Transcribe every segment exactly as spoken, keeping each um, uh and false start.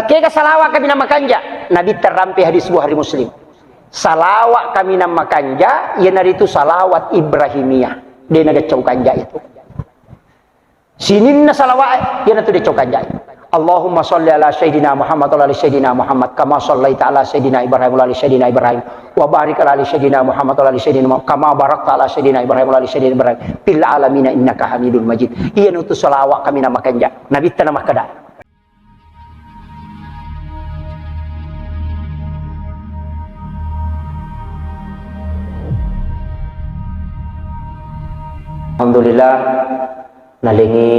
Kega salawat kaminang makanja? Nabitta rampe hadis Bukhari Muslim. Salawat kaminang makanja, iyanaritu salawat Ibrahimiyah. De' nageccau kanja itu. Sininna salawat, iyanatu deccau kanja. Allahumma salli ala Sayyidina Muhammad wa ala ali Sayyidina Muhammad, kama sallaita ala Sayyidina Ibrahim wa ala ali Sayyidina Ibrahim, wa barik ala ali Sayyidina Muhammad wa ala ali Sayyidina Muhammad, kama barakta ala Sayyidina Ibrahim wa ala ali Sayyidina Ibrahim, fil alamina innaka hamidul majid. Iyanatu salawat kaminang makanja. Nabitta namakkeda. Alhamdulillah, nalengi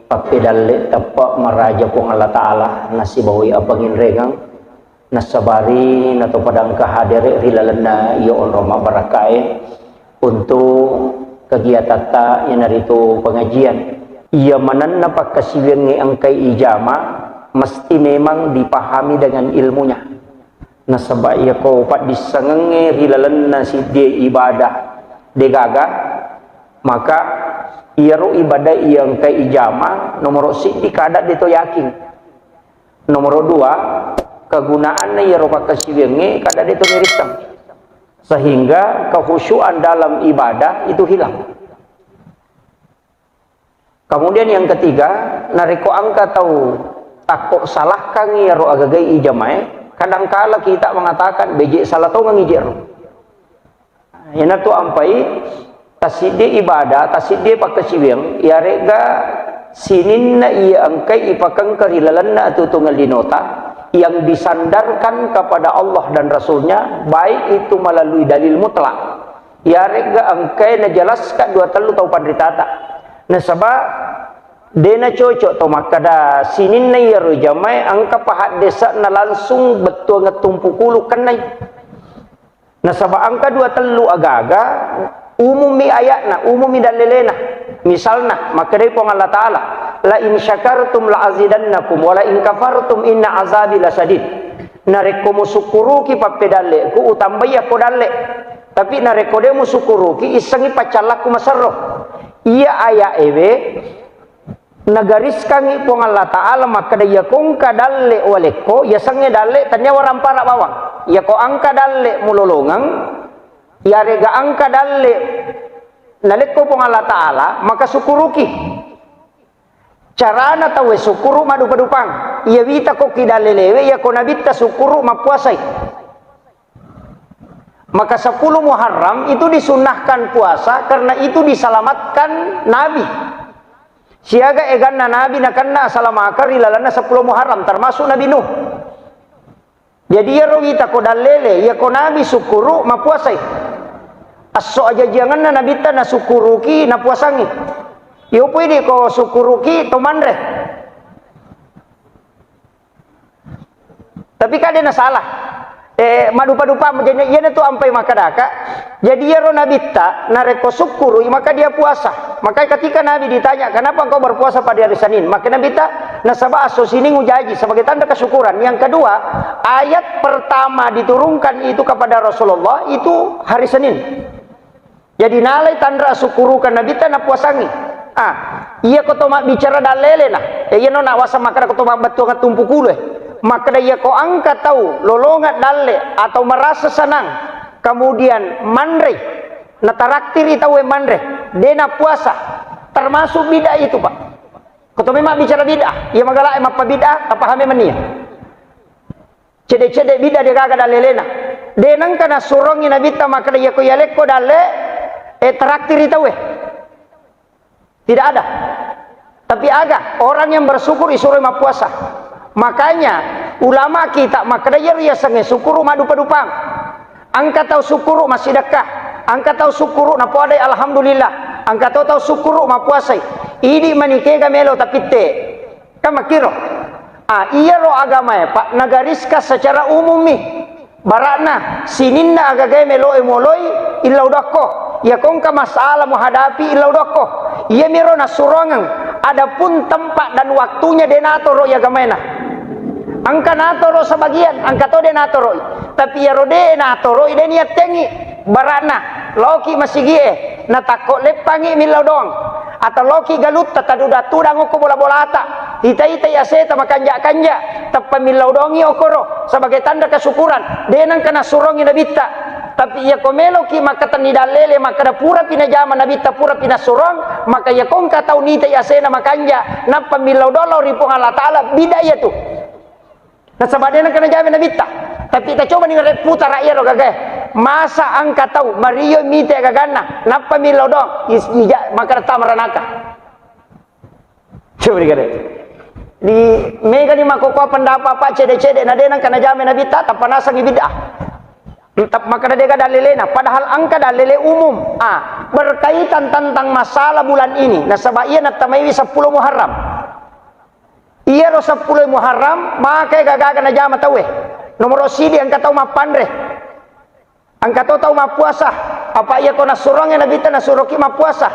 pappedalle teppe' maraja Puang Allah Ta'ala, nasibawai apanginrengeng, nasabari natopada engka hadere ri lalenna iya onrong mabbarakkae, untuk kegiatatta iyanaritu pengajian. Iya manenna pakkasiwiangnge engkai ijama, mesti memang dipahami dengan ilmunya. Nasaba iyako paddissengengnge ri lalenna siddie ibadah degaga, maka iyaro ibadah iya engkai ijama, nomoro siddi kada deto yakin. Nomoro dua, kegunaanna iyaro pakkasiwiangnge kada deto mirisseng. Sehingga kehusyuan dalam ibadah itu hilang. Kemudian yang ketiga, narekko engka tau takko salahkangngi iyaro agagai ijamae, kadangkala kita mengatakan, "Beje salah tongengngi je ro." Iyanatu ampai tasiddi ibadah, tasiddi pakkasiwiang, iyaregga sininna iya engkai ipakengka ri lalenna atuo-tuongeng linota yang disandarkan kepada Allah dan Rasulnya, baik itu melalui dalil mutlak, iyaregga engkai najelaskan dua tellu tau panritata. Nasaba de nacocok to makkeda sininna iyaro jamae engka pahaddese'na langsung bettuangeng tumpukulu kennai. Nasaba engka dua tellu agaga umummi aya'na, umummi dallelena. Misalna, makkedai Puang Allah Ta'ala, "La in syakartum la azidannakum, wa la in kafartum inna azabi lasadid." Narekko musukkuruki pappedalle'ku, utambai yakko dalle'. Tapi narekko de musukkuruki, issengngi paccallakku maserro. Iya aya ewe, Nagariskangngi Puang Allah Ta'ala makkeda, iyako engka dalle walekko, yasengnge dalle tennia warampara bawang. Iyako engka dalle mulolongeng, iyarega engka dalle nalekko Puang Allah Ta'ala, maka sukkuruki. Carana tauwe sukkuru maddupa-dupang. Iya wita kokki dalle lewe, iyako nabitta sukkuru mappuasai. Maka sepuluh Muharram itu disunnahkan puasa karena itu diselamatkan Nabi. Siaga eganna Nabi nakenna asalamakeng ri lalenna sepuluh Muharram, termasuk Nabi Nuh. Jadi iyaro wita ko dallele, iyako Nabi sukkuru mapuasai. Esso ajajiangenna Nabitta nasukkuruki napuasangngi. Iyopoi di ko sukkuruki to manre. Tapi kan de nasalah. Eh, maddupa-dupa, jadi iyana tu ampai makkadaka. Jadi iyaro nabitta, narekko sukkuru, maka dia puasa. Maka ketika Nabi ditanya, "Kenapa engkau berpuasa pada hari Senin?" Maka nabitta, "Nasaba esso sining ujaji sebagai tanda kesyukuran." Yang kedua, ayat pertama diturunkan itu kepada Rasulullah itu hari Senin. Jadi nalai tanra sukkurukan nabitta napuasangngi. Ah, iyako to mabbicara dallele na. Eh, iyano nawaseng makkeda ko to mabbattuang tumpu kulo e. Makkeda iyako engka tau lolongeng dalle atau merasa senang, kemudian manrei, nataraktiri tauwe manre, de napuasa, termasuk bid'ah itu, Pak. Ko to memang bicara bid'ah, iya magala e mappa bid'ah, apa hame mania. Cede-cede bid'ah de gaga dallelena. De nengka nasurongi nabitta makkeda, "Iyako iyalekko dalle, eh, teraktiri tauwe." Tidak ada. Tapi aga, orang yang bersyukur isuroi mappuasa. Makanya ulama kita makkeda, "Iyaro yasengnge sukkuru maddupa-dupang." Engka tau sukkuru massidekka, engka tau sukkuru napoadai alhamdulillah, engka to tau sukkuru mappuasai. Idi manikega melo tapitte. Kan makkiro. Ah, iyaro agamae, Pak, nagariskan secara umum mi. Bara'na, sininna agagae meloe moloi, illau dokko. Iyako engka masalah muhadapi, illau dokko. Iyamiro nassurongeng. Adapun tempat dan waktunya de natoro i agamaena. Engka natoro sebagian, engka to de natoroi. Tapi iyaro de natoroi, de niattengi. Bara'na, laoki masigie, natakko leppangi millau doang. Atau laoki galutta, tadudang-tudang okko bola-bolata. Ita-itai aseta makanja-kanja, tappa millau dongi okoro sebagai tanda kesyukuran. De nengka nasurongi nabitta. Tapi iya ko meloki makkatenni dallele, makkada purapi najama nabitta, purapi nasurong, maka iya ko engka tau nitai asena makanja, nappa millau doang lao ri Puang Allah Ta'ala, bid'ah iya tu. Nasaba de nengka najama nabitta. Tapi tacoba ni repputa rakyat ro gagae. Masa engka tau mario mite gaganna, nappa millau doang, is-, ija-, makkada tama ranaka. Coba dikare. Di mega ni makkokkoe pendapat apa cede-cede, na de nengka najama nabitta, tappa nasengi bid'ah. Tap-, makkada dega dallelena, padahal engka dallele umum. Ah, berkaitan tentang masalah bulan ini. Nasaba iya natamaiwi seppulo Muharram. Iyaro seppulo Muharram, maka gaga-gaga najama tauwe. Nomoro sidi engka tau mappanre. Engka to tau mappuasa, apa iya ko nasurongnge nabitta nasuroki mappuasa.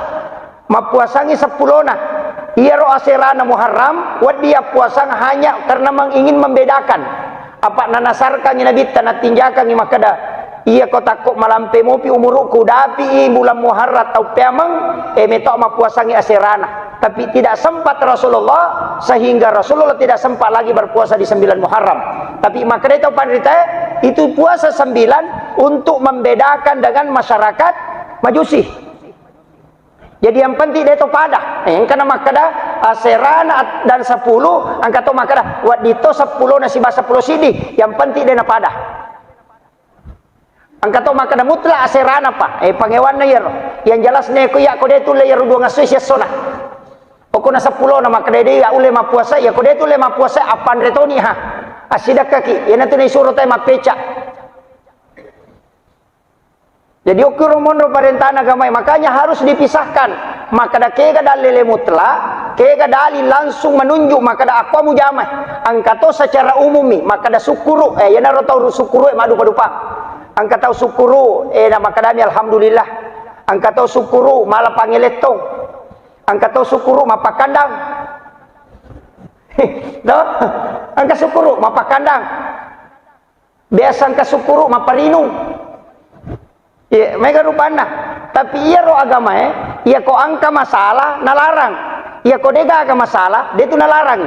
Mappuasangi seppulona. Iyaro aserana Muharram, wedding yappuasang hanya karena meng-, ingin membedakan. Apa nanasarkangi nabitta, natinjakangi makkada, iya ko takko malampe mopi umurukku, dapi i bulan Muharram tau peameng, e meto mappuasangi aserana. Tapi tidak sempat Rasulullah, sehingga Rasulullah tidak sempat lagi berpuasa di sembilan Muharram. Tapi makkeda tau panritae, itu puasa sembilan untuk membedakan dengan masyarakat Majusi. Jadi yang penting de to pada. Eh, engka na makkeda, ah, serana at-, dan sepuluh, engka to makkeda, wedding to seppulo na siba seppulo sidi. Yang penting de na pada. Engka to makkeda mutlak aserana pa. Eh, pangewanna iyaro. Yang jelas ne ko iya ko de tulle iyaro duang esso siessona. Okona seppulo na makkeda de iya ulle mappuasa, iya ko de tulle mappuasa, appanre toni ha. Assidekkaki. Iyanatu naisuro tae mappeca. Jadi okkiro monro parentana agamae, makanya harus dipisahkan. Makkeda kega dallele mutlak, kega dalil langsung menunjuk, makkeda akko mujamai. Engka to secara umum mi, makkeda sukkuru, eh, iyanaro tau sukkuru, eh, madupa-dupa. Engka tau sukkuru, eh, na makkedami alhamdulillah. Engka tau sukkuru, mala pangelettong. Engka tau sukkuru, mappakandang. To? Engka sukkuru, mappakandang. Biasa engka sukkuru mapparinung. Iya, mega rupanna. Tapi iyaro agamae, iya ko engka masalah nalarang. Iya ko de gaga masalah, de tu nalarang.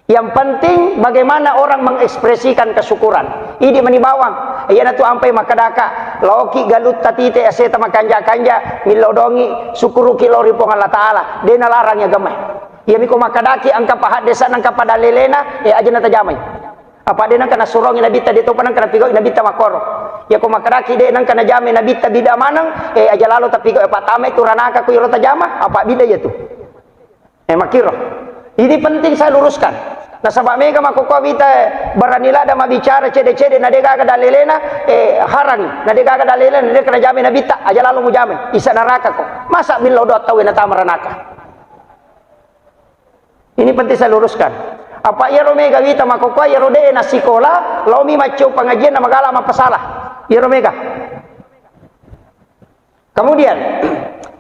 Yang penting bagaimana orang mengekspresikan kesyukuran. Idi mani bawang. Iyanatu ampai makkedaka, laoki galutta tite aseta makanja-kanja, millau dongi, sukkuruki lao ri Puang Allah Ta'ala. De nalarang agamae. Iyami ko makkedaki engka pahaddesa, engka padalelena, eh, aja natajamai. Apa de nengka nasurongi nabitta, de topa nengka napigau nabitta makkoro. Iya ko makkedaki de nengka najamai nabitta bid'ah maneng, eh, aja lalo tapigau, eh, pattamai tu ranaka ko iro tajama, apa bid'ah iya tu. Eh, makkiro. Ini penting saya luruskan. Nasaba mega makkokkoe wita, eh, berani ladda mabicara cede-cede na de gaga dalelena, eh, harangi. Na de gaga dalelena, na de nengka najamai nabitta, aja lalo mujamai. Isa neraka ko. Masa millau doang tauwe natama ranaka. Ini penting saya luruskan. Apa iyaro mega wita makkokkoe iyaro de nasikola, laomi maccau pengajian na magala mappasala. Iyaro mega. Kemudian,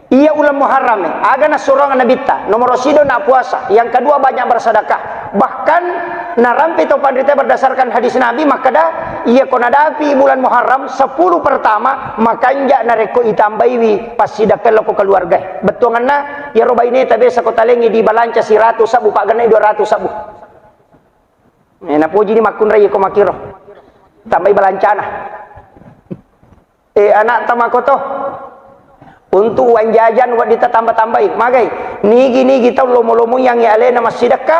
iya ulang Muharram e, aga nasurong nabitta, nomoro sido na puasa, yang kedua banyak bersedekah. Bahkan narampe to panrita berdasarkan hadis Nabi makkeda, iya ko nadapi bulan Muharram sepuluh pertama, makanja narekko itambaiwi passidekka lao ko keluarga. Bettuanganna, iyaro baineta biasa ko talengi dibalanca siratu sabbu, pagennai dua ratu sabbu. Eh, napoji ni makkunrai ko makkiro. Tambai balancana. Eh, anakta makoto. Untuk uang jajan wedding tatamba-tambai. Magai, nigi-nigi tau lomo-lomo yang alena massidekka,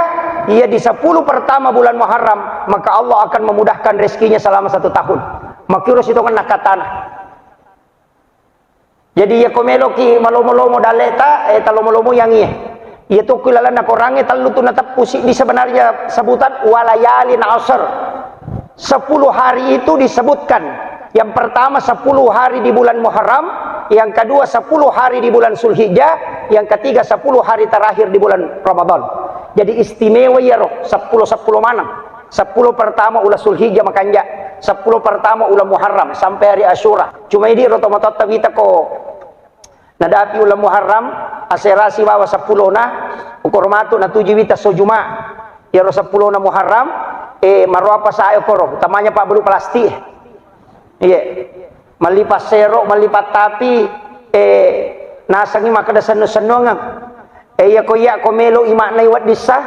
iya di sepuluh pertama bulan Muharram, maka Allah akan memudahkan rezekinya selama satu tahun. Makkiro sitongenna katana. Jadi, iya ko meloki malomo-lomo daleta, eh, talomo-lomo yang iye. Iya tu ku lalenna Korangnge tellu tu nateppu siddi sebenarnya sebutan walayalin asr. Sepuluh hari itu disebutkan. Yang pertama sepuluh hari di bulan Muharram, yang kedua sepuluh hari di bulan Zulhijjah, yang ketiga sepuluh hari terakhir di bulan Ramadan. Jadi istimewa iyaro, sepuluh sepuluh maneng. Sepuluh pertama ula Zulhijjah makanja, sepuluh pertama ula Muharram sampai hari Asyura. Cuma idi ro tomatoatta wita ko nadapi ula Muharram, asera sibawa sepulona, ukoro matu natuju wita so Juma. Iyaro sepulona Muharram, eh, maroa pasae okoro, utamanya pabbulu plastik. Iya. Malli passero, malli pattapi, eh, nasengi makkeda sennu-sennuangeng. Eh, iya ko iya ko melo i maknai wedding sah,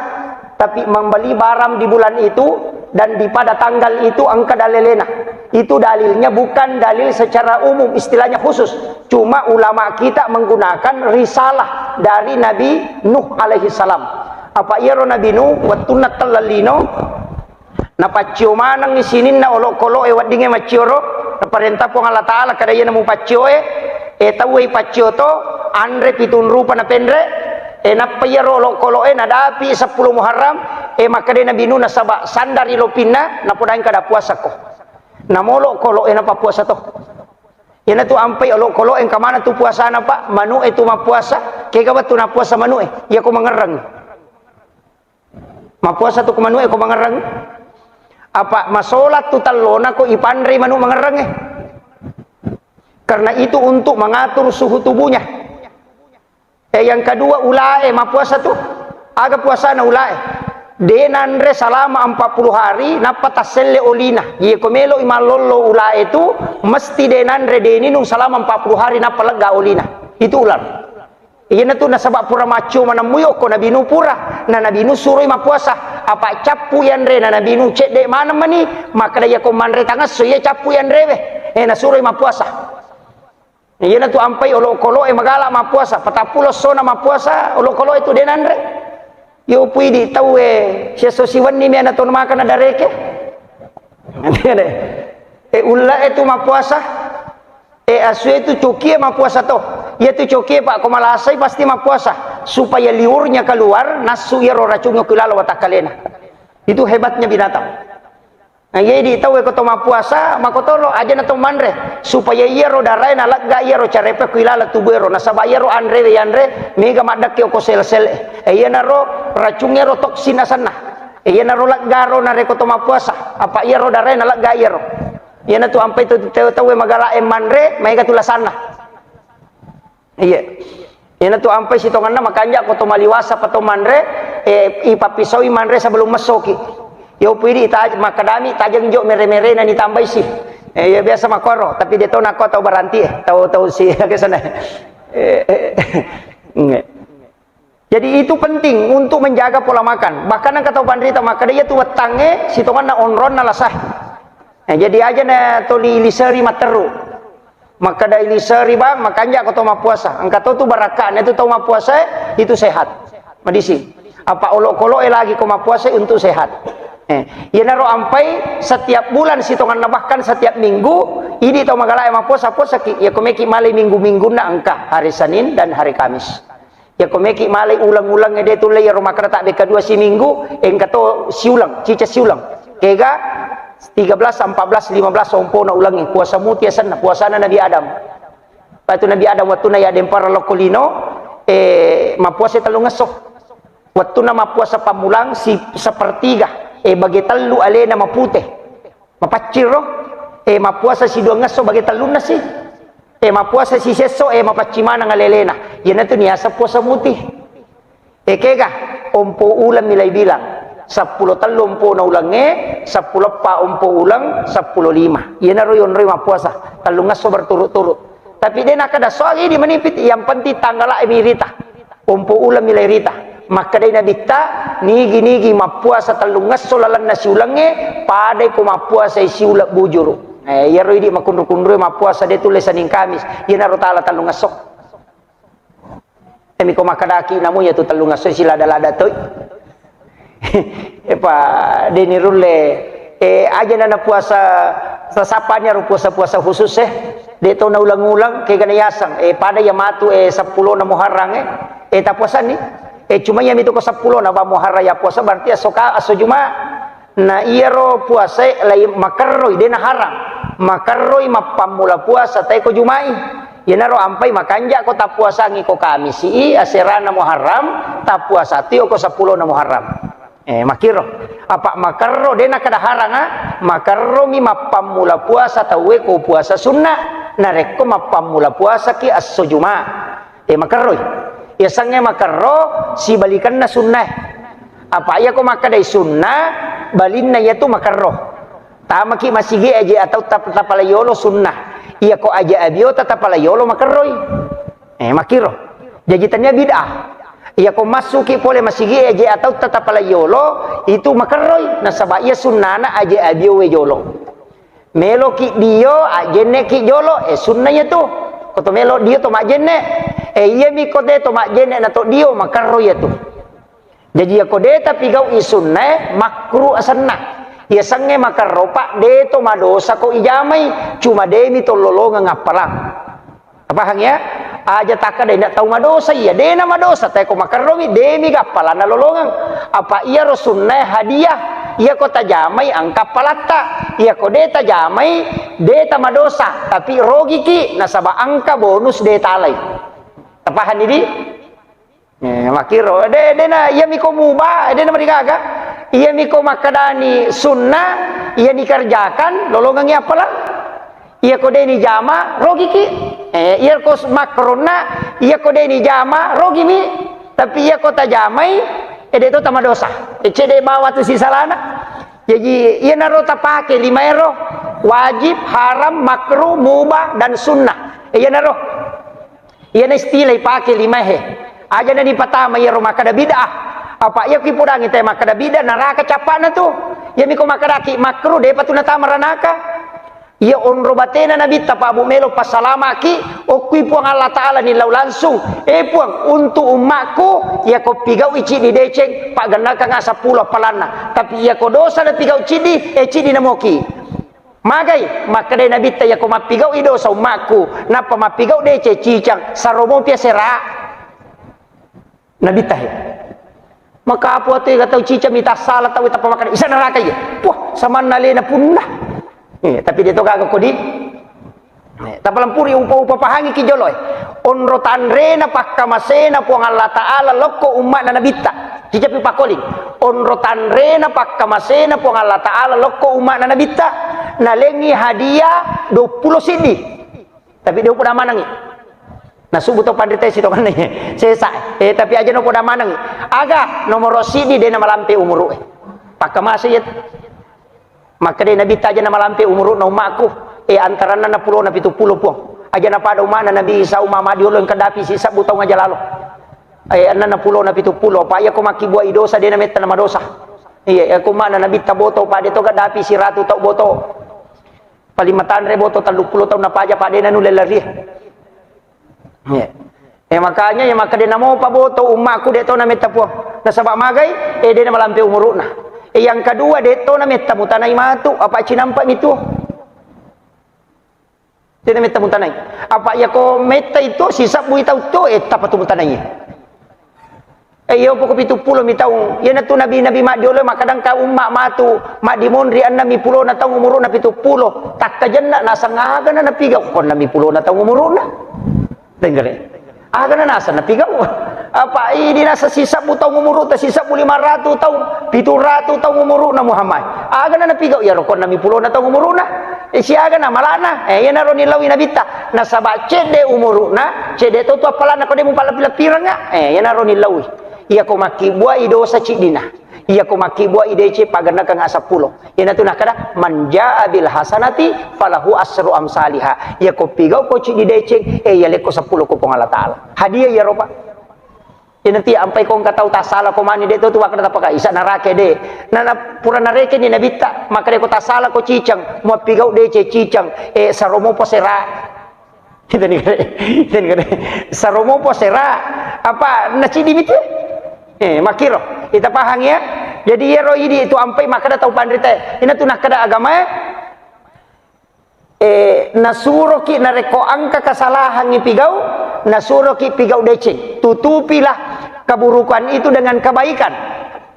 tapi membeli barang di bulan itu dan di pada tanggal itu engka dalelena. Itu dalilnya bukan dalil secara umum, istilahnya khusus. Cuma ulama kita menggunakan risalah dari Nabi Nuh alaihi salam. Apa iyaro Nabi Nuh wettunna telleng lino, napaccio manengngi sininna olokolo'e weddingnge maccioro, naparenta Puang Allah Ta'ala kada iyana mupaccio e, e tauwe ipaccio to, anre pitung rupa napenre, e nappa iyaro olokolo'e nadapi seppulo Muharram, e makkeda Nabi Nuh nasaba sandari lopinna, napodaeng kada puasako. Namolo kolo'e napappuasa to. Iyanatu ampai olokolo'e engka maneng tu puasana, Pak, manu'e tu mappuasa, kega wettu nappuasa manu'e, iyako mangerreng. Mappuasa tu ko manu'e ko mangerreng? Apa masolat tu tellona ko ipanrei manu mangerrengnge? Karena itu untuk mengatur suhu tubuhnya. Eh, yang kedua, ulae mappuasa tu. Aga puasana ulae? De nanre selama empat puluh hari, nappa tasselle olina. Iya ko melo i mallollo ulae tu, mesti de nanre, de ninung selama empat puluh hari, nappa lega olina. Itu ular. Iyanatu nasaba pura maccio manemmui okko Nabi Nuh pura. Na Nabi Nuh suroi mappuasa. Apa cappu yanre na Nabi Nuh cedde maneng mani. Makkeda iyako manre tangesso iya cappu yanrewe. Eh, nasuroi mappuasa. Iyanatu ampai olokolo'e magala mappuasa. Patappulo essona mappuasa olokolo'e tu de nanre. Yo puidi tauwe siesso siwenni mi ana tona makana dareke. E ullae tu mappuasa. Eh, asue tu cokie mappuasa to. Iya tu cokie, Pak, ko malasai pasti mappuasa supaya liurnya keluar, nassu iyaro racungnge ku lalo watakkalena. Itu hebatnya binatang. Nah, iya di tau ko to mappuasa, makotoro aja na to manre supaya iyaro darae nalegga iyaro carepe ku lalo tubuero, nasaba iyaro anrewe yanre mega maddekke ko sel-sel. Eh, iyanaro racungngero toksin asenna. Eh, iyanaro leggaro narekko to mappuasa, apa iyaro darae nalegga iyaro. Iyanatu ampai tu tau-, tauwe magala e manre, maega tu lasanna. Iya. Iyanatu ampai sitonganna makanja ko to maliwasa pa to manre, eh, ipappisoi manre sebelum messoki. Yo puidi ta-, makkedami tajeng jo mere-merena ni tambai si. Eh, iya biasa makoro, tapi de to nako tau baranti, eh, tau, tau si kesana. Eh, eh, eh. Nge. Jadi itu penting untuk menjaga pola makan. Bahkan engka tau panrita makkeda, iya tu wettangnge sitonganna onronna lasa. Nah, jadi aja na toli iliseri matteru. Makkeda iliseri bang, makanja ko to mappuasa. Engka to tu barakka, na itu tau mappuasa itu sehat. Madisi. Apa olokolo'e lagi ko mappuasa untuk sehat. Eh, iyanaro ampai setiap bulan sitonganna bahkan setiap minggu, idi tau magalae mappuasa, puasaki. Iya ko meki malai minggu-minggunna engka hari Senin dan hari Kamis. Iya ko meki malai uleng-uleng ede tulle iyaro makkeda tabbe kedua siminggu, engka to siuleng, cica siuleng. Kega tiga belas, empat belas, lima belas ompona ulengnge, puasa muti asenna, puasana Nabi Adam. Patu Nabi Adam wettunna iya dempara lokko lino, eh, mappuasa tellungesso. Wettunna mappuasa pammulang si sepertiga, eh, bage tellu alena mapute. Mapacciro, eh, mappuasa siduangngesso bage tellunna si. Eh, mappuasa sisesso, eh, mapacci maneng alelena. Iyanatu niaseng puasa muti. Eh, kega, ompo uleng milai bilang. Seppulo tellu ompona ulengnge, seppulo eppa ompo uleng, seppulo lima. Iyanaro yonroi mappuasa. Tellungesso berturut-turut. Tapi de nakkeda soagi di menipit, yang penting tanggala e mirita. Ompo uleng milai rita. Makkedai Nabitta, nigi-nigi mappuasa tellungesso lalenna siulengnge, padai ko mappuasa siuleng bujuru. Eh, iyaro idi makunru-kunrue mappuasa de tulle Senin Kamis, iyanaro tala tellungesso. Emi ko makkedaki namu iya tu tellungesso silada-lada toi. Epa, deni rulle, eh, aja nana puasa, sasapanya ro puasa-puasa khusus, eh. De to na ulang-ulang, kegana yaseng, eh, pada ya matu, eh, seppulo na Muharram, eh. Eh, tapuasani. Eh, cuma iya mitu ko seppulo na ba Muharram ya puasa, berarti asoka, aso Juma. Na iyaro puasa, eh, lai makerroi, de na haram. Makerroi mappammula puasa, tai ko Jumai. Iyanaro ampai makanja ko tapuasangi ko Kamisi, aserana Muharram, tapuasa tio ko seppulo na Muharram. Eh, makkiro. Apa makerro, de nakkeda haranga, makerromi mappammula puasa tauwe ko puasa sunna, narekko mappammula puasaki esso Juma. Eh, makerroi. Yasengnge makerro, sibalikenna sunnae. Apa iya ko makkedai sunna, balinna iyatu makerro. Tamaki masigi aje atau tap-, tapala yolo sunna. Iya ko aje abiota tapala yolo makerroi. Eh, makkiro. Jaji tania bid'ah. Iyako massuki pole masigi e, aje atautta tapalai yolo, itu makerroi, nasaba iya sunnana aje abiowe jolo. Meloki dio, ajenneki jolo, e, sunna iyatu. Koto melo dio to majenne, e, iyami kote to majenne na to dio, makerro iyatu. Jaji iyako de tapigau'i sunnae, makruh asenna. Iyasengnge makerro, Pak, de to madosa ko ijamai, cuma demi to lolongeng appalang. Pahang ya? Aja takkeda inna tau madosa iya, dena madosa, tae ko makerromi, demi gappalanna lolongeng. Apa iyaro sunnae hadiah, iyako tajamai engka appalatta, iyako de tajamai, de tamadosa, tapi rogiki, nasaba engka bonus de talai. Tapahanni di? Eh, makkiro, de, dena, iyami ko mubah, dena marigaga. Iyami ko makkedani sunnah, iya nikerjakan, lolongengngi appalang. Iyako deni jama, rogiki. Eh, iyako s-, makrona, iyako deni jama, rogimi. Tapi iyako tajamai, eh, de to tamadosa. Eh, cede bawa tu sisalana. Jadi, iyanaro tapake lima ero, wajib, haram, makruh, mubah, dan sunnah. Eh, iyanaro. Iyana istilah ipake limae. Aja na dipatama iyaro makkeda bid'ah. Apa iya kipudangi te makkeda bid'ah, neraka cappana tu. Iyami ko makkedaki makruh, depa tu natama ranaka. Iya onro batena Nabitta, Pak, Bu, melo passalamaki, okkui Puang Allah Ta'ala nillau langsung. Eh, Puang, untuk ummakku, iyako pigau'i ciddi deceng, paggannakang seppulo appalanna. Tapi iyako dosa napigau ciddi, eh, ciddi namoki. Magai, makkedai Nabitta, iyako mappigau'i dosa ummakku, nappa mappigau deceng cicang, saromopi asera. Nabitta he. Maka apa tu ega tau cicang mita sala tau tappa makkeda, isa neraka iya. Wah, samanna alena punna. Eh, tapi de to gaga kodi. Eh, tapalampuri upa-upa pahangi ki jolo, eh. Onro tanrena pakkamasena Puang Allah Ta'ala lokko umma'na Nabitta. Cicapi pakoling. Onro tanrena pakkamasena Puang Allah Ta'ala lokko umma'na Nabitta. Nalengi hadiah dua puluh siddi. Tapi de upoda manengi. Nasubu to panrita sito kan sesa. Eh, tapi aja no poda manengi. Aga nomoro siddi de na malampe umuru, eh. Pakkamase iya. Makkeda Nabitta aja na malampe umuru'na ummakku, eh, antaranna enneng pulo na pitu pulo, Puang. Aja na pada umma'na Nabi Isa umma madiolo engka dapi sisebbu taung aja lalo. Eh, enneng pulo na pitu pulo, apa iya ko makkibbua'i dosa, de na metta na madosa. Iya, iya ko umma'na Nabitta boto, pada to ga dapi siratu tau boto. Paling matanre boto tellu pulo taung napaja, pada na nulle lari. Iya. Eh, makanya, ya, makkeda namopa boto ummakku de to na metta, Puang. Nasaba magai, eh, de na malampe umuru'na. Eh, yang kedua, de to na metta mutanai matu, apa cinampa mi tu. De na metta mutanai. Apa iya ko metta itu, sisebbu tau tu, eh, tapa tu mutanai. Eh, iyo poko pitu pulo mi taung. Iyanatu nabi-nabi maddiolo makkeda engka umma matu maddimonri enneng mi pulo na taung umuru'na pitu pulo. Takkajenna naseng aga na napigau ko enneng mi pulo na taung umuru'na. Denggere. Aga na naseng napigau. Apa idi naseng sisebbu taung umuru'ta, sisebbu lima ratu taung, pitu ratu taung umuru'na Muhammad. Aga na napigau iyaro ko enneng mi pulo na taung umuru'na. Eh, siaga na malana. Eh, iyanaro nillaui Nabitta. Nasaba cedde umuru'na, cedde to tu appalanna ko de mupalleppi-leppirengnga. Eh, iyanaro nillaui. Iyako makkibbua'i dosa ciddina. Iyako makkibbua'i deceng pagennakeng seppulo. Iyanatu nakkeda, "Man jaa bil hasanati falahu asru amsaliha." Iyako pigau ko ciddi deceng, eh, iyalekko seppulo ko Puang Allah Ta'ala. Hadiah iyaro, Pak. Iyanatu ampai ko engka tau tassala ko mani de to tu wakkeda tapaka isa narake de. Na, na pura narekeni Nabitta, makkeda ko tassala ko cicang, muappigau deceng cicang, eh, saromo posera. Kita ni kare, kita ni kare. Saromo posera, apa nacidi mitu? Eh, makkiro. Kita pahang ya. Jadi iyaro idi itu ampai makkeda tau panrita. Ina tu nakkeda agama, eh, nasuroki narekko engka kesalahan ipigau, nasuroki pigau deceng. Tutupilah keburukan itu dengan kebaikan.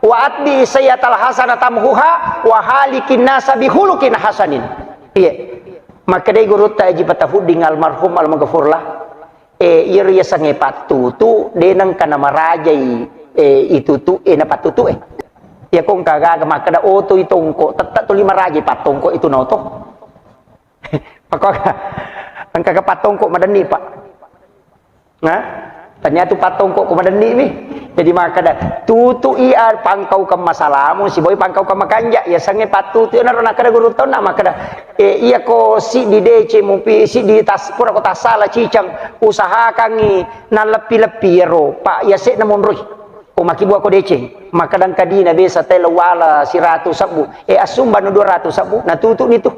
Wa atbi sayyatal hasanata tamhuha wa halikin nasa bihulukin hasanin. Iya. Makkedai gurutta Haji Patahuddin almarhum almaghfurlah, eh, iyaro yasengnge pattutu, de nengka namarajai, eh, itutu, eh, napattutu, eh. Iya ko engka gaga makkeda oto itongko, tette tuli marajai pattongko itu naoto. Pakkoga, engka ga pattongko madenni, Pak. Nah, Tania tu pattongko ko madenni mi. Jadi makkeda, tutu iya pangkaukeng masalamu, siboi pangkaukeng makanja. Iya sangnge pattutu, iya naro nakkeda guru taunna makkeda, e, iya ko siddi deceng mupi, siddi tas-, pura ko tassala cicang, usahakangi nalleppi-leppi iyaro, pa iya se'na monroi. Ko makkibua ko deceng, makkeda engka dina biasa telo wala siratu sebbu, e, assumbang dua ratu sebbu, natutu ni tu.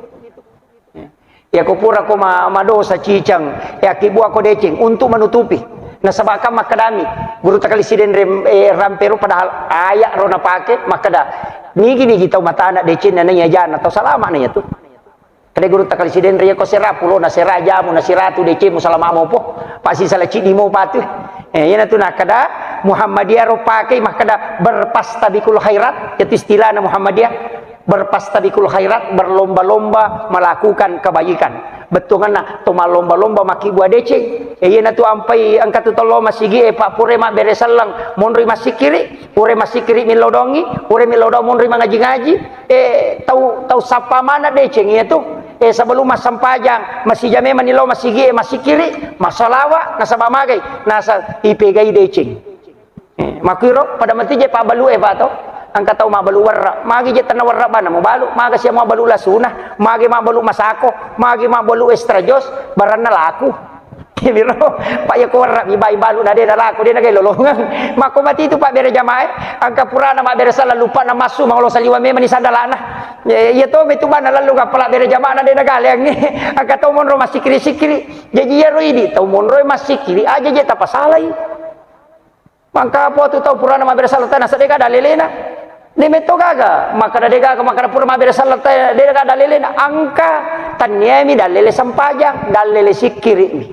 Iya ko pura ko ma-, madosa cicang, e, akkibua ko deceng untuk menutupi. Nasaba kan makkedami, guru takali sidenre, e, rampero padahal aya ro napake, makkeda, nigi-nigi tau matana decenna naiya jana, tau salama naiya tu. Kede guru takali sidenre, iya ko sera pulo na sera jamu na siratu decemu salama mopo, pasti salah cidi mo patu. E, iyana tu nakkeda Muhammadiyah ro pake makkeda berpastabikul khairat, itu istilahna Muhammadiyah. Berpastabikul khairat, berlomba-lomba melakukan kebaikan. Bettuanna to malomba-lomba makkibua deceng. E, iyana tu ampai engka tu tollo masigi, e, pa pure mabbere selleng, monroi massikiri, pure massikiri millau dongi, pure millau dong monroi mangaji-ngaji. E, tau, tau sappa mana deceng iya tu. E, sebelum massempajang, masija memang ni lao masigi, e, massikiri, massalawa, nasaba magai, nasa ipegai deceng. Eh, makkuiro pada mati je pabbalu e, Pak, to. Engka tau mabbalu werra, magi je tenna werra bana mubalu, maga sia mabbalu lasuna, magi mabbalu masako, magi mabbalu extra jos, baranna laku. Miro, Pak, ya ko werra mi bai balu na de na laku, de na gai lolongang. Makko mati tu Pak bere jamaah, engka purana mabbere sala lupa na massu mangolo saliwa memang ni sandalana. Ya, iya to metu bana lalu gapala bere jamaah na de na galeang. Engka tau monro massikiri-sikiri. Jaji iyaro idi tau monro massikiri aja je tapasalai. Mangka apa tu tau purana mabbere sala tana sedeka dalelena. De metto gaga, makkada de gaga, makkada pura mabbere sala tana de gaga dalelena. Angka tanniami dalele sempajang, dalele sikkiri mi.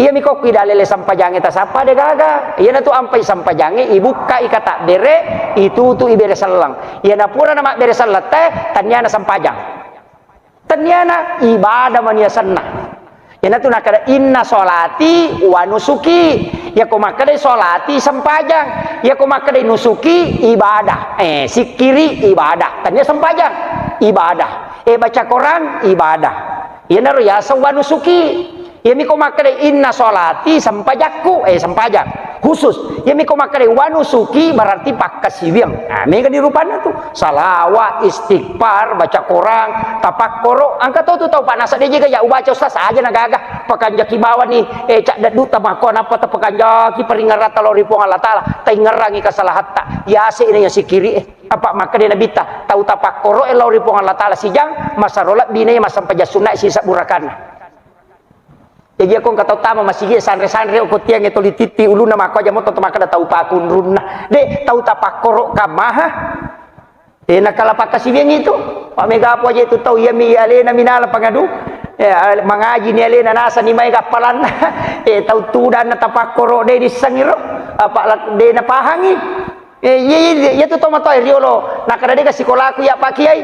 Iya mi kokki dalele sempajange tasappa de gaga. Iyana tu ampai sempajange ibukka i kata bere, itu tu ibere sellang. Iyana purana mabbere sala te, tanniana sempajang. Tenniana ibadah mani asenna. Iyanatu nakkeda, "Inna sholati wa nusuki." Iyako makkedai sholati, sempajang. Iyako makkedai nusuki, ibadah. Eh, sikkiri, ibadah. Tennia sempajang, ibadah. Eh, baca Quran, ibadah. Iyanaro yaseng wa nusuki. Iyami ko makkedai, "Inna sholati," sempajakku, eh, sempajang. Khusus. Iyami ko makkedai, "Wa nusuki," berarti pakkasiwiang. Nah, mega ni rupanna tu. Salawat, istighfar, baca Quran, tapakkoro. Engka to tu tau, Pak, nasaba de jega ya ubaca, Ustaz, aja na gaga. Pakanjaki bawani, eh, cadde dutta makko, nappa tapakanjaki paringerrata lao ri Puang Allah Taala. Taingerrangi kesalahatta. Yase ina ya sikiri, eh. Apa makkeda Nabitta, tau tapakkoro e lao ri Puang Allah Taala sijang, masaro lebbi na ya massempajang sunna sisa burakanna. Jaji, ko engka tau tama masigi, sanre-sanre ko tiang e toli titti ulunna, makko aja moto to makkeda tau pakunrunna. De, tau tapakkoro kamaha. Eh, nakala pakkasiwiang itu. Pak mega apa aja itu tau, iya mi alena minala pangadu. Eh, al-, mangaji ni alena nasa ni mai gappalanna. Eh, tau tudanna tapakkoro de dissengi ro. Apa la-, de napahangi. Eh, iya, iya, iya tu tomatoa e riolo. Nakkeda, "Dega sikolaku ya, Pak Kiai."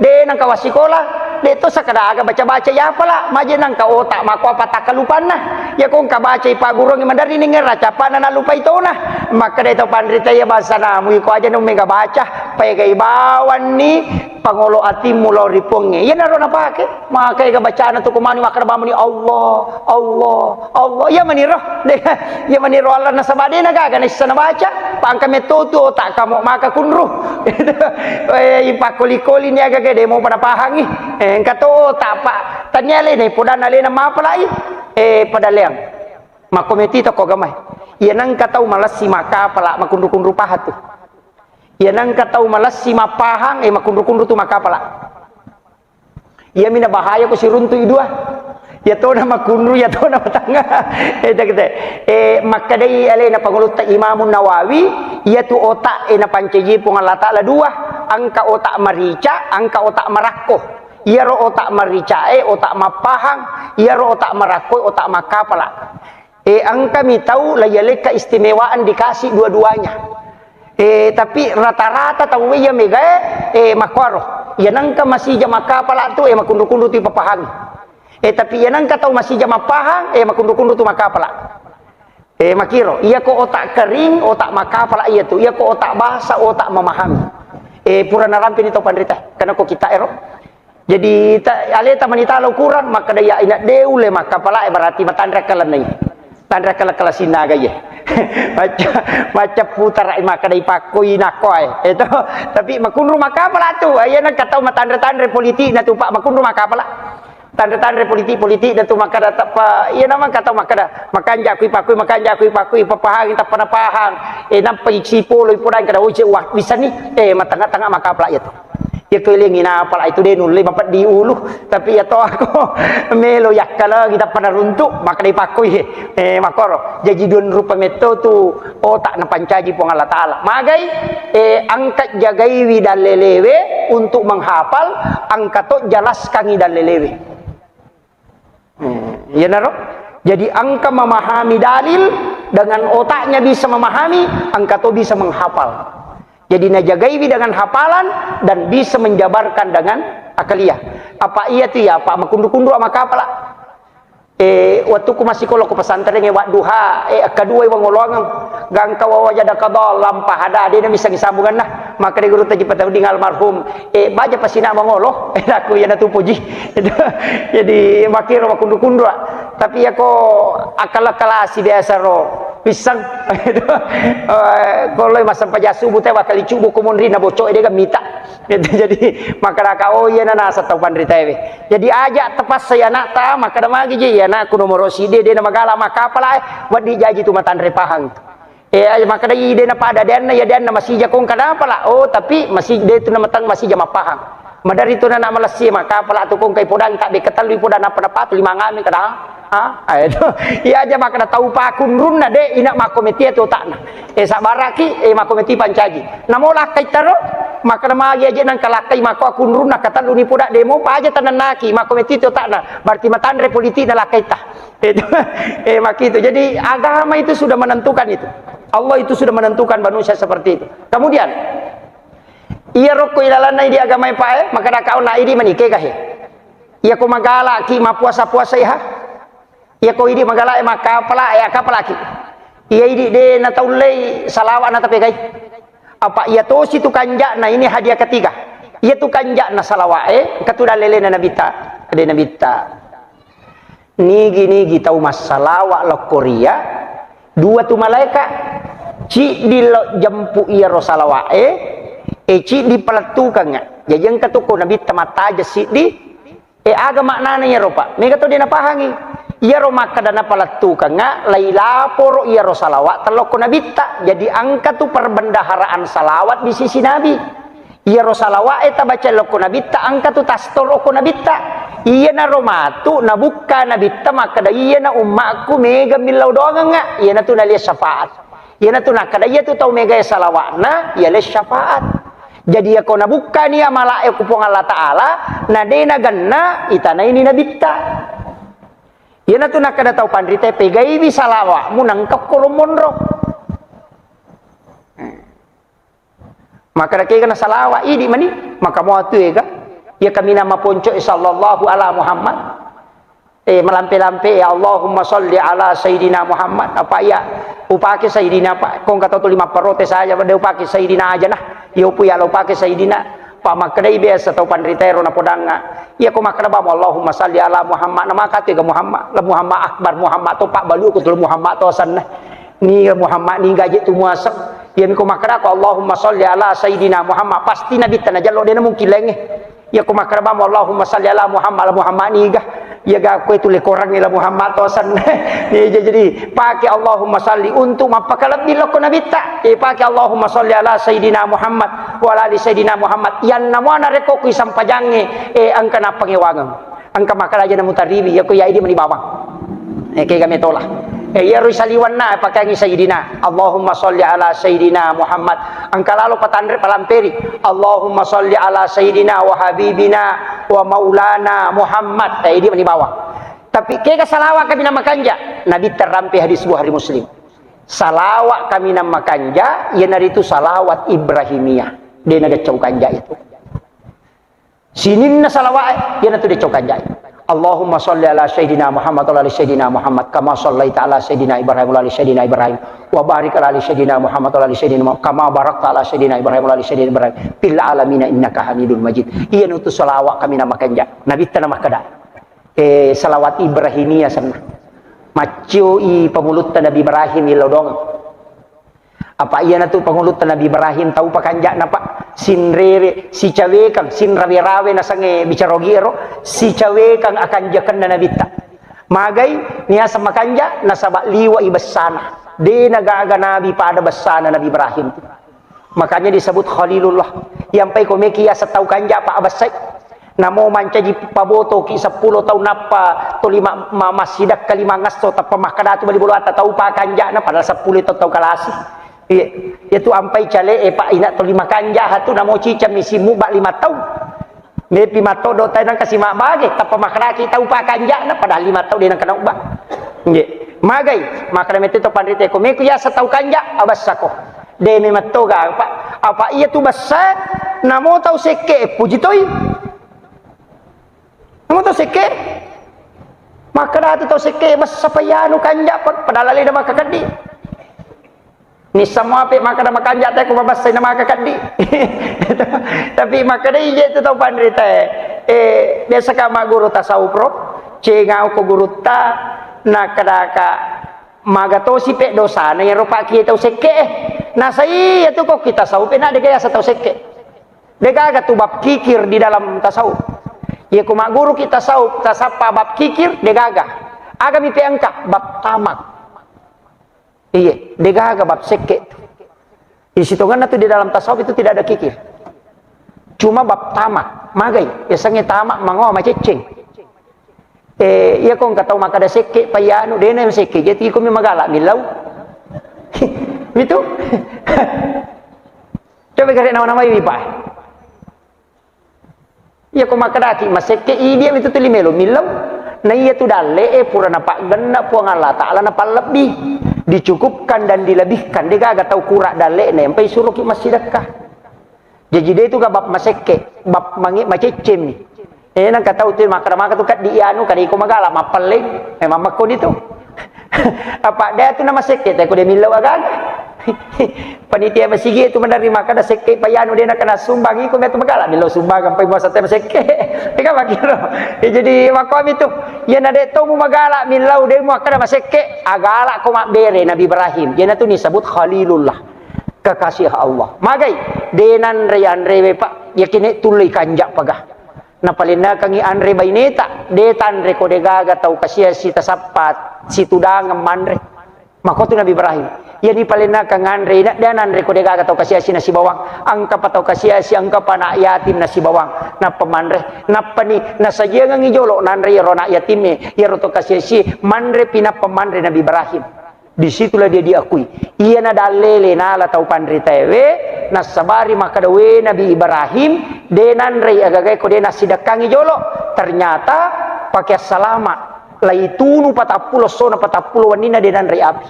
De nengka wassikola. De to sakkeda aga baca-baca ya pala. Maje nengka otak mako apa takkalupanna. Ya ko engka baca i pagurungi maderri ni ngera capana nalupai tona. Makkeda to panrita, "Iya bangsa namu iko aja nu mega baca. Pegai bawanni pangolo atimmu lao ri Puangnge." Iyanaro napake. Maka ega bacana tu kumani makkeda bamuni, "Allah, Allah, Allah." Iya maniro. De, iya maniro Allah nasaba de na gaga naisseng nabaca. Pangka metto tu otak kamu maka kunru. Eh, ipakkoli-koli ni aga de mo pada pahangi. Eh, engka to otak, Pak. Tania alena, podanna alena mapalai. Eh, pada leang. Makko meti to ko gamai. Iya nengka tau malessi makkapala makunru-kunru paha tu. Iya nengka tau malessi mappahang, eh, makunru-kunru tu makkapala. Iyami nabahaya ko siruntu i dua. Iya tona makunru, iya tona matangnga. Eh, tak, tak. Eh, makkedai alena pangulutta Imamun Nawawi, iya tu otak e napancaji Puang Allah Taala dua, engka otak marica, engka otak marakko. Iyaro otak marica e otak mappahang, iyaro otak marakko e otak makkapala. Eh, engkami tau la yalekka istimewaan dikasih dua-duanya. Eh, tapi rata-rata tau iya megae, eh, makkuaro. Iya nengka masija makkapala tu, eh, makunru-kunru tu ipapahangi. Eh, tapi iya nengka tau masija mappahang, eh, makunru-kunru tu makkapala. Eh, makiro, iya ko otak kering, otak makkapala iya tu. Iya ko otak bahasa, otak memahami. Eh, pura narampini tau panrita. Karena ko kita ero. Jadi, ta-, aleta manitala ukuran, makkeda, "Ya, ina de ulle makkapalae, berarti matanre akkalennai." Tanra kala-kala sinaga ye. Macca, macca putara makkeda ipakkoi nakkoe. Itu, tapi makunru makapala tu. Iya nang katau matanre-tanre politik na tu, Pak, makunru makapala. Tanre-tanre politik-politik na tu makkeda tappa, iya nama katau makkeda, makanja ku ipakkoi, makanja ku ipakkoi, papahangi tappa napahang. Eh, nampa icipolo ipodang kada oje wah bisa ni. Eh, matanga-tanga makapala iya tu. Iya ko elengi napala itu de nulle mapeddi ulu, tapi iya to ako melo yakkalengi tappa naruntu, makkeda ipakkoi. Eh, makkoro. Jaji dua rupa metto tu otak napancaji Puang Allah Ta'ala. Magai, eh, engka jagaiwi dallelewe untuk menghafal, engka to jelaskangi dallelewe. Eh, iyanaro. Jadi engka memahami dalil dengan otaknya bisa memahami, engka to bisa menghafal. Jadi najagaiwi dengan hafalan dan bisa menjabarkan dengan akaliah. Apa iya tu ya, Pak, makunru-kunru makapala. Eh, waktuku masih ko loko pesantren e wadduha, eh, kedua wangoloangeng. Gangka wawajada qada lampa hada, de na misseng sambunganna. Makkeda guru taji Patahudin almarhum, eh, baja pasina mangolo. Eh, aku iya na tu poji. Jadi makkiro makunru-kunru. Tapi iya ko akala-kalasi biasa ro. Pisseng. Eh, ko loi massempajang subuh te wakali cubu ko monri na bocok de ga mita. Gitu. Jadi makkedaka, oh iya na nasa tau panritaewe. Jadi aja tapassai anakta, makkeda magi je, iya anakku nomoro side de na magala makapala, eh, weddi jaji tu matanre pahang. Eh, aja makkeda ide na pada deanna, iya deanna masija kong kada pala. Oh, tapi masih de tu na matang masija mapahang. Madari tu na malessi makapala tu kong kai podang tak de ketellu podang apa dapat lima ngami kada. Ha? Ah, itu. Iya aja makkeda tau pakunrunna de ina makko metia tu otakna. Eh, sabaraki, eh, makko meti pancaji. Namo lakkai taro, makkeda magi aja nang kalakkai makko akunrunna katelluni poda demo paja tanennaki, makko meti tu otakna. Berarti matanre politik na lakkaita. Itu. Eh, makitu. Jadi agama itu sudah menentukan itu. Allah itu sudah menentukan manusia seperti itu. Kemudian, iya rokko ilalanna idi agama e, Pak, eh, makkeda kau na idi manike gahe. Iya ko magalaki mapuasa-puasa iha. Iya ko idi magala e makapala e akapalaki. Iya idi de na taullei salawa na tapegai. Apa iya tosi tu kanja'na ini hadiah ketiga. Iya tu kanja'na salawa e, engka tu dallelena nabitta. De nabitta. Nigi-nigi tau massalawa lokko ria, dua tu malaeka, ciddi lo jempu iyaro salawa e, e ciddi palettukeng. Jaji engka tu ko nabitta mattaja siddi, e aga maknana iyaro, Pak? Mega to de napahangi. Iyaro makkeda napalettukengnga, lailaporo iyaro salawat tellokko nabitta. Jadi engka tu perbendaharaan salawat di sisi Nabi. Iyaro salawa'e tabacai lokko nabitta, engka tu tastor okko nabitta. Iyanaro matu nabukka nabitta makkeda, iyana ummakku mega millau doangengnga, iyanatu nalia syafaat. Iyanatu nakkeda, iyatu tau megae salawa'na, yale syafaat. Jadi, iyako nabukkani amala'e ku Puang Allah Ta'ala, na de nagenna, itanaini nabitta. Iyanatu nakkeda tau panrita, pegaiwi salawa'mu nangka koro monro. Makkeda kega na salawa, idi mani, maka muatu ega. Iya kaminang maponco e sallallahu ala Muhammad. Eh, malampe-lampe e, Allahumma salli ala Sayyidina Muhammad. Apa iya upake Sayyidina, Pak? Kong kata tu lima parote saja, pada upake Sayyidina aja nah. Iya upu ya upake Sayyidina. Pak, makkedai biasa tau panrita ero napodangnga. Iya ko makkeda bamu Allahumma salli ala Muhammad, na maka tu ega Muhammad. La Muhammad Akbar, Muhammad to, Pak, balu ko tu Muhammad to sanna. Ni Muhammad ni gaje tu muaseng. Iya miko makkeda ko Allahumma salli ala Sayyidina Muhammad, pasti Nabitta najallo, de na mungkin laingnge. Iya ko makkeda bamu Allahumma salli ala Muhammad, la Muhammad niga. Iya ga koe tu lekorang la Muhammad to sanna. Ni jadi pake Allahumma salli untuk mappakalebbi lokko Nabitta. Eh, pake Allahumma salli ala Sayyidina Muhammad wa ala ali Sayyidina Muhammad. Yanna muana rekko kui sampajangnge, eh, engka nappangewangeng. Engka makkeda aja namutariwi, iya ko iya idi mani bawang. Eh, kega metola. Eh, iyaro saliwanna pakangi Sayyidina. Allahumma salli ala Sayyidina Muhammad. Engka lalo patanre palamperi. Allahumma salli ala Sayyidina wa habibina wa maulana Muhammad. Eh, idi mani bawang. Tapi kega salawa kaminang makanja? Nabitta rampe hadis Bukhari Muslim. Salawa kaminang makanja, iyanaritu salawat Ibrahimiyah. De na deccau kanja itu. Sininna salawa'e, iyanatu deccau kanjai. Allahumma salli ala Sayyidina Muhammad wa ala ali Sayyidina Muhammad, kama sallaita ala Sayyidina Ibrahim wa ala ali Sayyidina Ibrahim, wa barik ala ali Sayyidina Muhammad wa ala ali Sayyidina Muhammad, kama barakta ala Sayyidina Ibrahim wa ala ali Sayyidina Ibrahim, fil alamina innaka Hamidun Majid. Iyanatu salawa kaminang makanja. Nabitta na makkeda, eh, salawat Ibrahimiyah senna. Maccioi pangulutta Nabi Ibrahim illau doang. Apa iyanatu pangulutta Nabi Ibrahim tau pakanja'na, Pak. Sinrewe, sicawekang, sinrawe-rawe nasangnge bicara ogi ero, sicawekang akanjakenna Nabitta. Magai niaseng makanja, nasaba liwa'i bessana. De nagaga nabi pada bessana Nabi Ibrahim tu. Makanya disebut Khalilullah. Yampai komeki yaseng tau kanja, Pak, abessai. Namo mancaji pabotoki seppulo taung nappa toli ma-, ma-, massidakka lima ngasso tappa makkadatu bali boloatta tau pakanja'na padahal seppulo taung tau kalasi. Iya, iyatu ampai cale'e, Pak, ina toli makanja hatu namo cicammi simmu ba lima taung. Mepi mattodo tai nangka simabbage tappa makkadaki tau pakanja'na padahal lima taung de nangka naubba. Nggih. Magai, makkada mette to panrite ko meku yaseng tau kanja, abessako. De memettoga, Pak. Apa iyatu bessa namo tau sekke, puji toi. Namo tau sekke? Makkadatu tau sekke, bessa pa iyanu kanja, pa-, padahal alena maka keddi. Nissamo ape makkada makanja te ko mabessai na maka keddi. Tapi makkada ije tu tau panrita e. Eh, biasa ka magguru tasawuf ro, cengau ko gurutta, nakkadaka maga tosi pe dosana iyaro pakkie tau sekke e. Nasai iyatu ko ki tasawuf e, na dega yaseng tau sekke. Degaga tu bab kikir di dalam tasawuf. Iya ko magguruki tasawuf, tasappa bab kikir, degaga. Agami pe engka bab tamak. Iya, degaga bab sekke. Di sitonganna tu di dalam tasawuf itu tidak ada kikir. Cuma bab tamak, magai. Biasanya tamak mangoa macecceng. Eh, iya ko engka tau makkada sekke, payanu, dena sekke. Jadi iko mi magala millau. Mitu. Coba gare nama-namai mi, Pak. Iya ko makkadaki masekke, idi mitu tuli melo millau. Na iya tu dalle e pura napaggenna Puang Allah Taala napallebbi. Dicukupkan dan dilebihkan. Degaga tau kura dalle na empai suroki massidekka. Jaji de tu ga bab masekke, bab mange-, maceccemmi. Eh, nangka tau tu makkada maka tu kaddi anu, kada iko magala mappelleng. Memang makkoni tu. Apa de tu na masekke te ko de millau agaga. Panitia masigi tu menerima kada sekke payanu de na kena sumbang iko metu magala millau sumbang ampai muasa te masekke. Ega makiro. Eh, jadi makkomi tu. Iya na de to mu magala millau de mu makkada masekke, agala ko mabbere Nabi Ibrahim. Iya na tu disebut Khalilullah. Kekasih Allah. Magai, de nanre anrewe, Pak. Yakine tullei kanja paga. Napalennakangi anre baineta, de tanre ko degaga tau kasiasi tasappa situdangeng manre. Makotu Nabi Ibrahim. Iya nipalennakang anre ina, de nanre ko degaga tau kasiasi nasibawang. Engkapa tau kasiasi, engkapa anak yatim nasibawang. Nappa manre. Nappani nasajiangengi jolo nanre iyaro anak yatimme, iyaro tau kasiasi, manre pinappa manre Nabi Ibrahim. Di situlah dia diakui. Iyana dallele nala tau panritaewe, nassabari makkada, "We Nabi Ibrahim, de nanrei agagae ko de nassidekkangi jolo." Ternyata pake assalama, laitunu patappulo essona patappulo wenninna de nanrei api.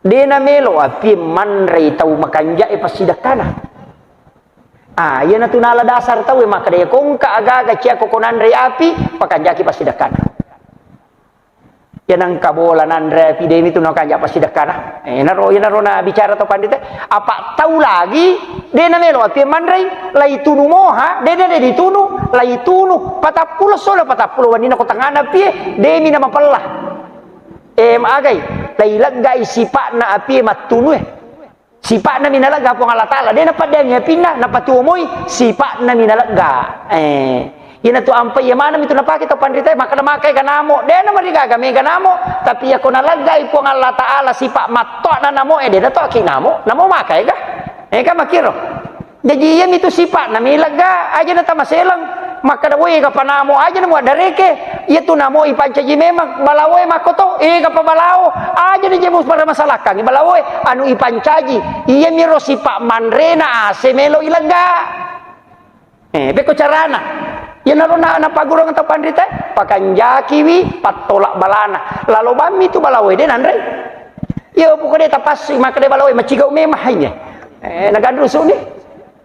De namelo api manrei tau makanjae passidekkana. Ah, iyanatu nala dasar tauwe makkada, "Iya kongka agaga ciakko ko nanrei api, pakanjaki passidekkana." Iya nengka bola nanre api, demi tu nakanja passidekkana. Eh, naro, naro na bicara to pandita. Apa tau lagi, de namelo api manrei, laitunu moha, de, de, de ditunu, laitunu. Patappulo solo, patappulo wenninna ko tengana api, demi na mapella. Eh, magai, laileggai sipa'na api mattunu e. Sipa'na mi nalegga Puang Allah Taala, de napaddeangi apinna, napatuomoi, sipa'na mi nalegga. Eh, iyanatu ampai iya maneng mitu napake tau panritae, makkada makai ga namo, de namarigaga mega namo, tapi iyako naleggai Puang Allah Taala sipa mattoa'na namo, eh, de natoaki namo, namo makai ga? Eh, kan makkiro. Jaji iya mitu sipa'na mi lega, aja na tamaseleng. Makkada, "Woi, ega pa namo aja na muaddareke." Iya tu namo ipancaji memang balaoe makkoto, ega pa balao, aja na je mupermasalahkangi balaoe, anu ipancaji. Iya miro sipa manrena ase melo ilega. Eh, pekko carana. Iya naro na, napagurung tau panrita, pakanjakiwi, pattolak balana. Lalo bammi tu balaoe, de nanrei. Iya, pokoknya tapassu, makkada balaoe, macigau memang hanya. Eh, naganrusuni.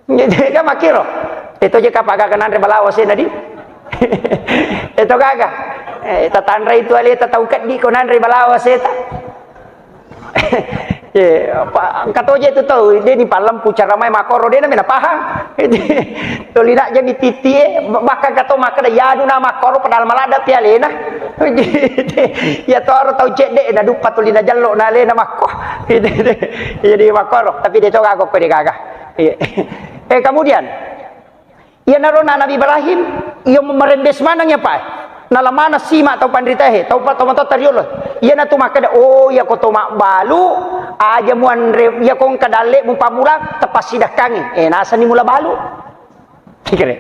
Jadi, kan makkiro. Eto je kapa gaga nanre balawo asena di. Eto gaga. Eh, tatanre itu ale tatau keddi ko nanre balawo aseta. Eh, apa, engka to je tu tau, de ni pallempu cara mai makkoro, de na mena pahang. Toli na je mi titi e, bahkan engka to makkeda, "Iyanu na makkoro padahal maladda pi alena." Iya to aro tau cedde na duppa toli na jello na alena makko. Jadi makkoro, tapi de to gaga ko de gaga. Iya. Eh, kemudian, iyanaro na Nabi Ibrahim, iya marembes maneng iya, Pak. Nalamana sima tau panritae, tau pa-, tau matotta riolo. Iyanatu makkeda, "Oh, iya ko to mabbalu, aja muanre, iya ko engka dalle mupammulang, tepassidekkangi." Eh, nasani mula balu. Kira.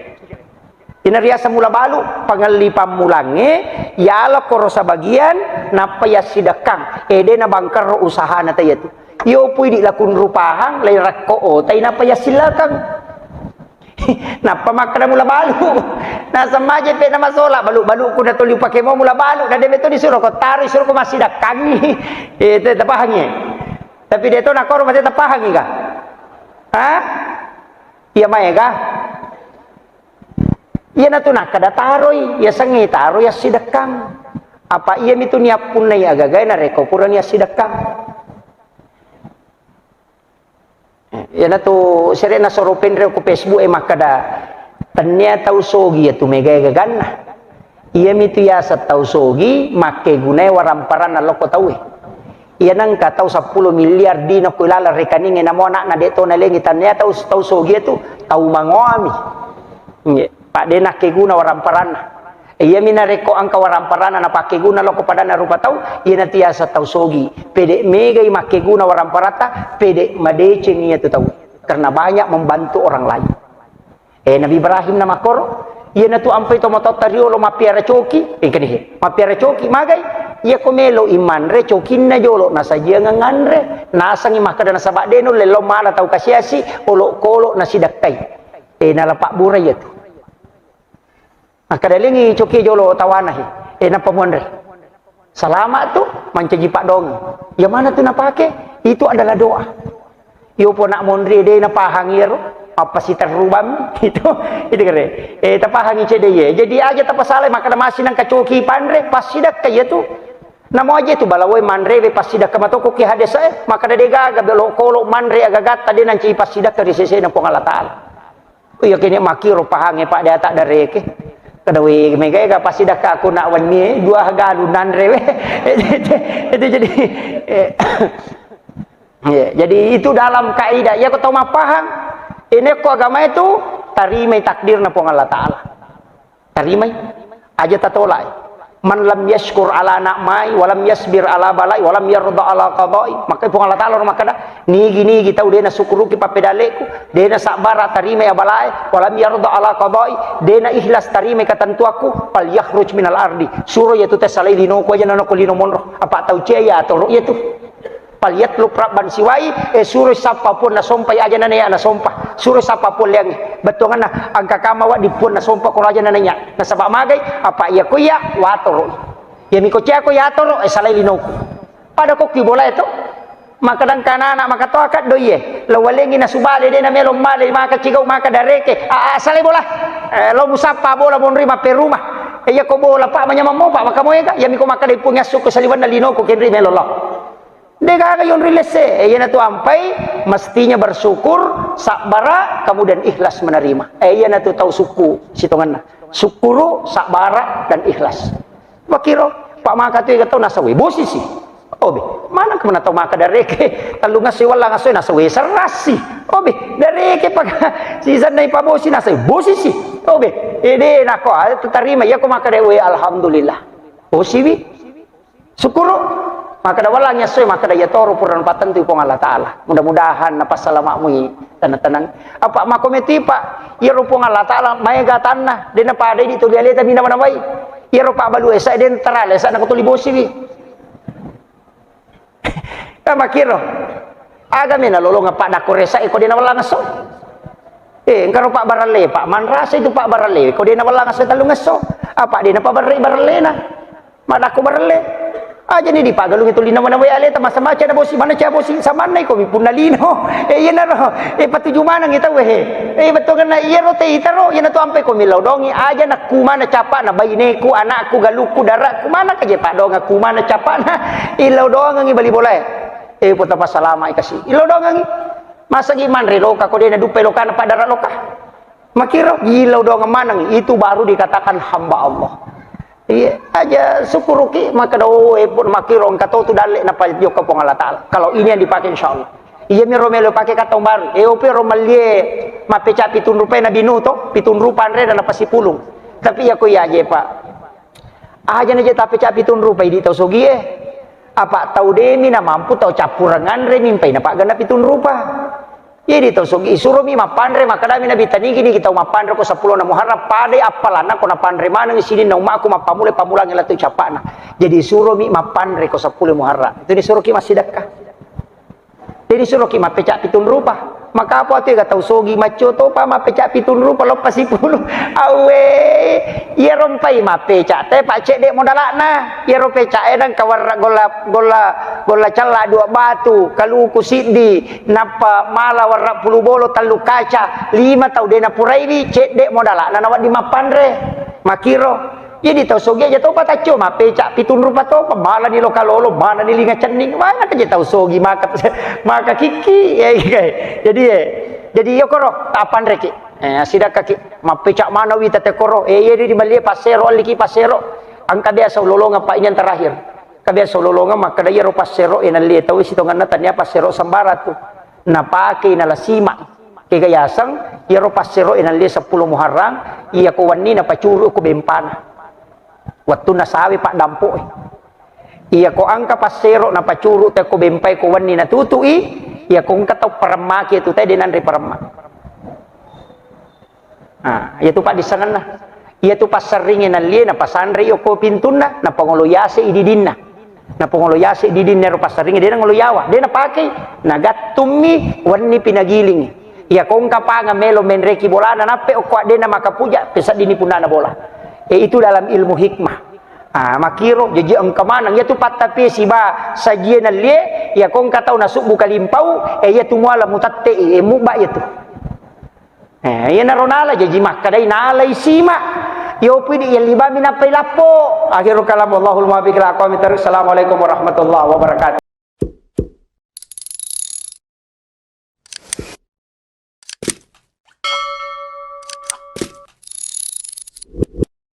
Ina riaseng mula balu, pangelli pammulangnge, yala koro sabagian, nappa yassidekkang. Eh, de nabangkerro usahana taiya tu. Iyo pui di lakun rupahang, lai rakko otai, nappa yassillakang. Nappa makkeda mula balu. Naseng maje pe namasola, balu-baluku natoli upake mo mula balu, na de meto disuro ko taro, disuro ko massidakkangi. Eh, te tapahangi. Tapi de to nakoro mate tapahangi ka? Ha? Iya maega. Iyanatu nakkeda taroi, yasengnge taroi yassidekkang. Apa iyamitu niappunnai agagae narekko purani yassidekkang. Iyanatu sere'na soro penre ku Facebook e makkeda, tennia tau sogi iyatu megae gaganna. Iyamitu yaseng tau sogi, makkegunae waramparanna lokko tauwe. Iya nengka tau seppulo miliar dino ko ilaleng rekeningnge, namo anakna de to nalengi, tennia tau, tau sogi iyatu tau mangoami. Nggih, pa de nakkeguna waramparanna. Iyami narekko engka waramparanna napakkeguna lokko padanna rupa tau, iyanatu yaseng tau sogi. Pede megai makkeguna waramparatta, pede madeceng iyatu tau. Karena banyak membantu orang lain. Eh, Nabi Ibrahim na makkoro, iyanatu ampai to matotta riolo mappiara coki, engkani he, mappiara coki, magai, iya ko melo i manre cokinna jolo, nasajiangang anre, nasengi makkeda nasaba de nulle lao mala tau kasiasi, olokolo nasidakkai. Eh, nala pabbura iyatu. Makkeda lengi coki jolo tawana he. Eh, nappa muanre. Salama tu, mancaji paddoangeng. Iya mana tu napake? Itu adalah doa. Iyo pona monri de napahangi iyaro, mappasiterrubammi. Itu, itu kere. Eh, tapahangi cedde iye. Jadi aja tapasalai makkeda masi nengka coki panre, passidakka iyatu. Namo aja tu balawoi manrewe passidakka matoko ki hadesa e, makkeda de gaga belo kolo manre agagatta de nanci passidakka ri sesena Puang Allah Taala. Iya kene makkiro pahange, Pak, de ata dareke. Kada we mega ega passidakka aku nak wenni, dua galu nanre we. Itu jadi, eh, Iya, jadi itu dalam kaidah. Iya, ko tau mappahang, ini ko agama itu tarimai takdirna Puang Allah Taala. Tarimai. Aja tatolai. Man lam yashkur ala na'mai, walam yasbir ala balai, walam yarda ala qadai. Maka Puang Allah Taala makkada, nigi-nigi tau dena syukuruki pappedaleku, dena sabbara tarimai abalae, walam yarda ala qadai, dena ikhlas tarimai katentuakku, fal yakhruj minal ardi. Suro iya tu tesalai linoku aja nanoko lino monro. Apa tau cia iya atoro iya tu. Falyatlub rabban siwai, eh, suroi sappa puang nasompai aja nana iya nasompa. Suroi sappa puang leangnge. Bettuanganna, engka kama waddi puang nasompa koro aja nana iya. Nasaba magai, apa iya ko iya, watoro. Iya miko cia ko yatoro, eh, salai linoku. Pada kokki bola itu. Maka dangkana anak maka toa kaddo iye. Lo walengi nasubale de namelo male maka cigau maka dareke. Ah, ah, salai bola. Eh, lo musappa bola monri maperuma. Eh, iya ko bola, Pak, manyamang mo, Pak, maka moega. Iya miko maka dai puang assuku saliwanna linoku kenri melo lo. De gaga yonri lesse, eh, iyanatu ampai mestinya bersyukur, sabbara, kemudian ikhlas menerima. Eh, iyanatu tau sukku sitonganna. Syukuru, sabbara, dan ikhlas. Makiro, Pak, maka tu ega tau nasawe bosi si. Obe, mana kemana tau maka dareke, tellungaso walla ngaso nasawe serasi. Obe, dareke paka sisan nai pabosi nasawe bosi si. Obe, ede nako, ah, tu tarima, iya ko maka de we, alhamdulillah. Bosi wi. Syukuru, makkeda walangi essoe, makkeda iya toro pura napattentui Puang Allah Taala. Mudah-mudahan napassalama'mui tenang-tenang. Apa mako meti, Pak? Iyaro Puang Allah Taala maega tanna, de napada idi tuli aleta mina manawai. Iyaro pabbalu esa de tarale esa nako tuli bosiwi. Kan makkiro. Aga mena lolong apa dakko resa iko de nawellang esso. Eh, engka ro Pak Baralle, Pak, manrasa itu Pak Baralle, ko de nawellang esso tellung esso. Apa de napaberre barallena? Madakko baralle. Aja ni dipagalungi tuli nama-nama aleta masa-maca na bosi, mana ca bosi, samanna iko mi punna lino. Eh, iyanaro, eh, patuju maneng tau, eh. Eh, bettuanna iyaro te itaro, iyana tu ampai ko millau dongi, aja nakku mana capana baineku, anakku, galukku, darakku, mana kaje padonga ku mana capana, illau dongangi bali bolae. Eh, puta pasalama i kasi. Ilo dongangi. Masa gi manre loka ko dena dupai lokana padara loka. Makiro, gila dongeng maneng. Itu baru dikatakan hamba Allah. Iya, aja syukuruki, maka do, eh, pun makiro engka to tu dalle napa jokka Puang Allah Ta'ala. Kalau ini yang dipakai, insya Allah. Iya, miro melo pakai kata baru. Eh, opi ro malie, mapeca pitung rupai Nabi Nuh to, pitung rupa anre dan apa sipulung. Tapi ya ko iya aja, Pak. Aja na je tapeca pitung rupa idi tau sogie. Apa tau demi na mampu tau cappureng anre mimpai na pagana pitung rupa. Jadi tau sogi, suromi mappanre, makkedami Nabi, "Tanigi-nigi tau mappanre ko seppulo na Muharram, padai appalanna ko napanre maneng sininna ummaku mappammula pammulang latoi cappa'na." Jadi suromi mappanre ko seppulo Muharram. Itu disuroki massidekka. Jadi suroki mappeca pitung rupa. Maka apa tu ga tau sogi maccio topa mappeca pitung rupa loppa sipulung. Awe, iya rompai mappeca te pak cedde modalakna. Iya ro peca e nang kawarra golla, golla, golla calla dua batu, kaluku siddi, nappa mala warra pulu bolo, tallu kaca, lima tau de napuraiwi, cedde modalakna nawedding mappanre. Makiro. Jadi tau sogi aja topa taccio, mappeca pitung rupa topa, malani loka lolo, malani linga cenning, mana aja tau sogi maka, maka kiki. Ya, iya. Jadi, eh, jadi yokoro tapanreki. Eh, sidakaki, mappeca mana wita tekoro. Eh, iya di malie passero, alliki passero. Angka biasa ulolonga pak ini yang terakhir. Kabiasa ulolongang makkeda iyaro passero e nallie tau sitongenna tania passero sembarang tu. Napakei nalasima. Kega yaseng iyaro passero e nallie seppulo Muharram, iya ko wenni napacuru ko bempana. Wettunna sawe paddampo e. Iya ko engka passero napacuru te ko bempai ko wenni natutui, iya ko engka tau paremmaki tu te denanre paremma. Ah, iyatu paddissengenna. Iyatu passerringnge nallie napasanre okko pintunna, napangolo yase i didinna. Napangolo yase i didinna ero passerringnge, de nangolo yawa, de napakei. Nagattummi wenni pinagilingi. Iya kongka panga melo menreki bolana nappe okko addena makapuja, peseddini punnana bola. E, itu dalam ilmu hikmah. Ah, makiro jaji engka maneng iyatu pattapi siba sajie nallie, iya kongka tau nasubbu kalimpau, e, iyatu muala mutatte i, e, mubba iyatu. Eh, iyanaro nala jaji makkedai nalai sima. Yopi di yalli bami nappai lappo. Akhirul kalam, wallahul muwaffiq ila aqwamit thariq. Assalamualaikum warahmatullahi wabarakatuh.